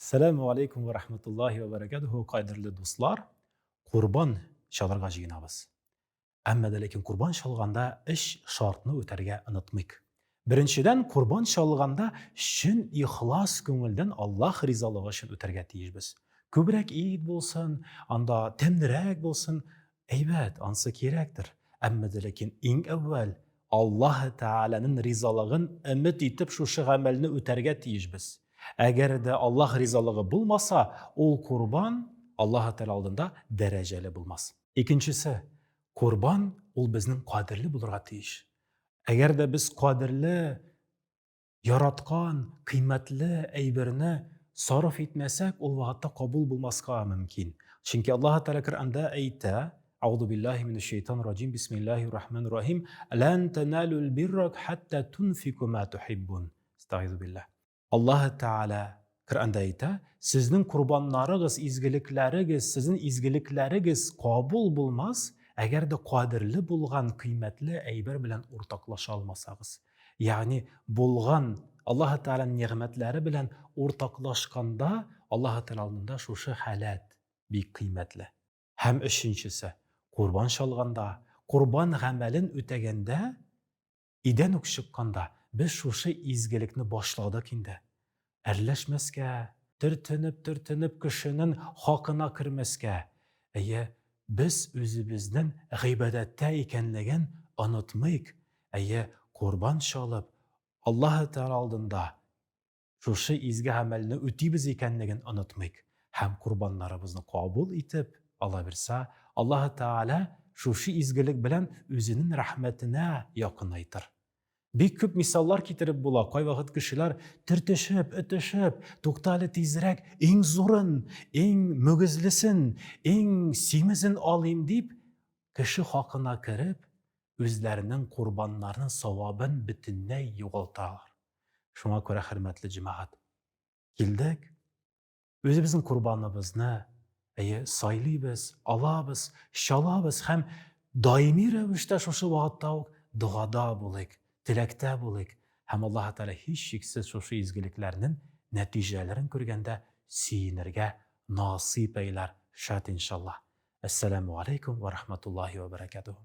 Сәламү алейкум вә рахматуллахи вә бәрәкәтүһү, кадерле дуслар! Корбан чалырга җыенабыз. Әмма дә ләкин корбан чалганда өч шартны үтәргә онытмыйк. Беренчедән, корбан чалганда чын ихлас күңелдән Аллаһ ризалыгы өчен үтәргә тиешбез. Күбрәк ит булсын, анда тәмлерәк булсын, әйбәт, ансы кирәктер. Әмма дә ләкин иң әүвәл Аллаһ Тәгаләнең ризалыгын өмет итеп шушы гамәлне үтәргә тиешбез. Әгәр дә Аллаһ ризалыгы булмаса, ул корбан Аллаһ Тәгалә алдында дәрәҗәле булмас. Икенчесе, корбан ул безнең кадерле булырга тиеш. Әгәр дә без кадерле, яраткан, кыйммәтле әйберне сарыф итмәсәк, ул вакытта кабул булмаска мөмкин. Чөнки Аллаһ Тәгалә Коръәндә әйтә, Аузу биллаһи минәш шайтанир раҗим, бисмиллаһир рахманир рахим, Лән таналул бирра хатта тунфику ма тухиббун. Астагыйзу биллаһ. Аллаһ Тәгалә Коръәндә әйтә, сезнең корбаннарыгыз, изгелекләрегез, сезнең изгелекләрегез кабул булмас, әгәр дә кадерле булган кыйммәтле әйбер белән уртаклаша алмасагыз. Ягъни булган Аллаһ Тәгаләнең нигъмәтләре белән уртаклашканда Аллаһ Тәгалә алдында шушы халәт бик кыйммәтле. Һәм өченчесе, корбан чалганда, корбан гамәлен үтәгәндә Өйдән үк чыкканда, без шушы изгелекне башладык инде. Әрләшмәскә, төртенеп-төртенеп кешенен хакына кермәскә. Әйе, без үзебезнен гыйбадәттә икәнлеген онытмыйк. Әйе, корбан чалып, Аллаһы Тәгалә алдында шушы изге гамәлне үтибез икәнлеген онытмыйк һәм корбаннарыбызны кабул итеп, Аллабирса, Аллаһы Тәгалә шушы изгелек белән үзенең рәхмәтенә якынайтыр. Бик күп мисаллар китереп була. Кайвакыт кешеләр төртешеп, өтешеп, тукта әле тизрәк, иң зурын, иң мөгезлесен, иң симезен алыйм дип, кеше хакына кереп, үзләренең корбаннарының савабын бөтенләй югалталар. Шуңа күрә, хөрмәтле җәмәгать, килдек, үзебезнең корбаныбызны, әйе, сайлыйбыз, алабыз, чалабыз һәм даими рәвештә шушы вакытта ук догада булыйк, теләктә булыйк һәм Аллаһ Тәгалә һичшиксез шушы изгелекләрнең нәтиҗәләрен күргәндә сөенергә насыйп әйләр, шат иншаллаһ. Әссәламү алейкум ва рахматуллаһи ва баракатуһу.